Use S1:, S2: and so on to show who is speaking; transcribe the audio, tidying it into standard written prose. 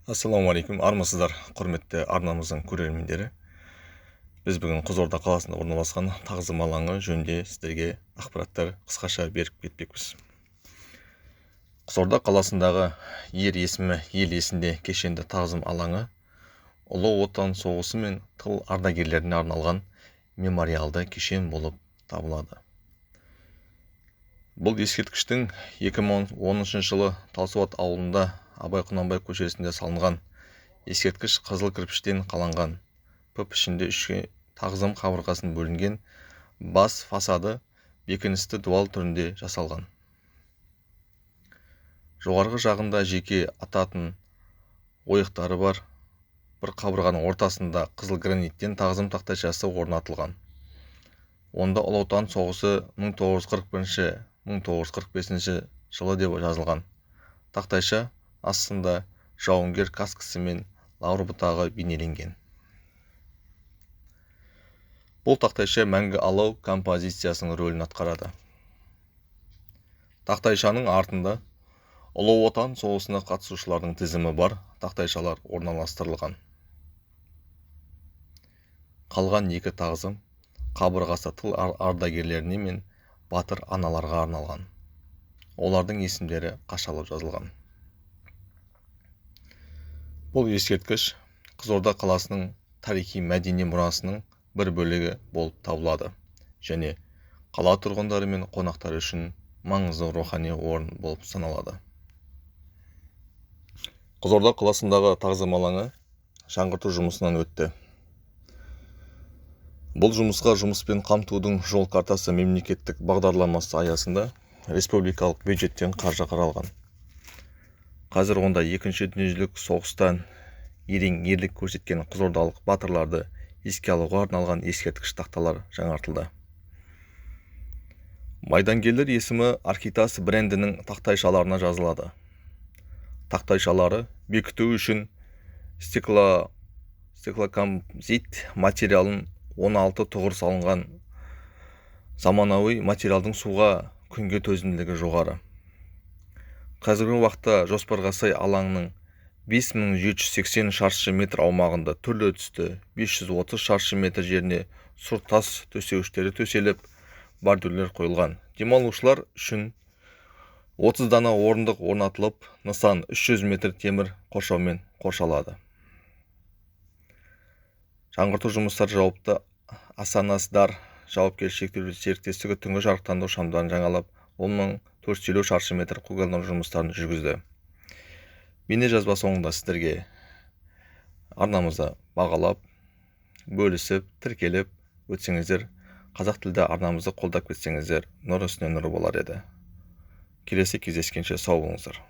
S1: Ассалаумағалейкум, армысыздар, құрметті арнамыздың көрермендері. Біз бүгін Қызылорда қаласында орналасқан тағзым алаңы жөнінде сіздерге ақпараттар қысқаша беріп кетпекпіз. Қызылорда қаласындағы Ер есімі ел есінде кешенді тағзым алаңы Ұлы Отан соғысы мен тыл ардагерлеріне арналған мемориалды кешен болып табылады. Бұл ескерткіштің 2010 жылы Талсуат ауылында Абай Құнанбай көшесінде салынған. Ескерткіш қызыл кірпіштен қаланған. П пішінде үшке тағзым қабырғасын бөлінген, бас фасады бекіністі дуал түрінде жасалған. Жоғарғы жағында жеке ататын ойықтары бар. Бір қабырғаның ортасында қызыл граниттен тағзым тақтайшасы орнатылған. Онда Ұлы Отан соғысы 1941-1945 жылы деп жазылған. Тақтайша астында жауынгер каскасы мен лавр бұтағы бейнеленген. Бұл тақтайша мәңгі алау композициясының рөлін атқарады. Тақтайшаның артында Ұлы Отан соғысына қатысушылардың тізімі бар тақтайшалар орналастырылған. Қалған екі тағзым қабырғасы тыл ардагерлеріне мен батыр аналарға арналған. Олардың есімдері қашалып жазылған. Бұл ескерткіш Қызылорда қаласының тарихи мәдени мұрасының бір бөлігі болып табылады және қала тұрғындары мен қонақтары үшін маңызды рухани орын болып саналады. Қызылорда қаласындағы тағзым алаңы жаңғырту жұмысынан өтті. Бұл жұмысқа жұмыспен қамтудың жол картасы мемлекеттік бағдарламасы аясында республикалық бюджеттен қаржы қаралған. Қазір онда екінші дүниежүзілік соғыстан ерен ерлік көрсеткен қызылордалық батырларды еске алуға арналған ескерткіш тақталар жаңартылды. Майдангерлер есімі Архитас брендінің тақтайшаларына жазылады. Тақтайшалары бекіту үшін стеклокомпозит материалын 16 тұғыр салынған. Заманауи материалдың суға, күнге төзімділігі жоғары. Қазіргі уақытта жоспарға сай алаңның 5780 шаршы метр аумағында түрлі түсті 530 шаршы метр жеріне сұр тас төсеуіштері төселіп, бордюрлер қойылған. Демалушылар үшін 30 дана орындық орнатылып, нысан 300 метр темір қоршаумен қоршалады. Жаңғырту жұмыстары жауапты Асанасдар жауапкершілігі шектеулі серіктестігі түнгі жарықтандыру шамдарын жаңалап, 10450 шаршы метр көгалдандыру жұмыстарын жүргізді. Бейне жазба соңында сіздерге арнамызды бағалап, бөлісіп, тіркеліп өтсеңіздер, қазақ тілді арнамызды қолдап кетсеңіздер, нұр үстіне нұр болар еді. Келесі кездескенше сау болыңыздар.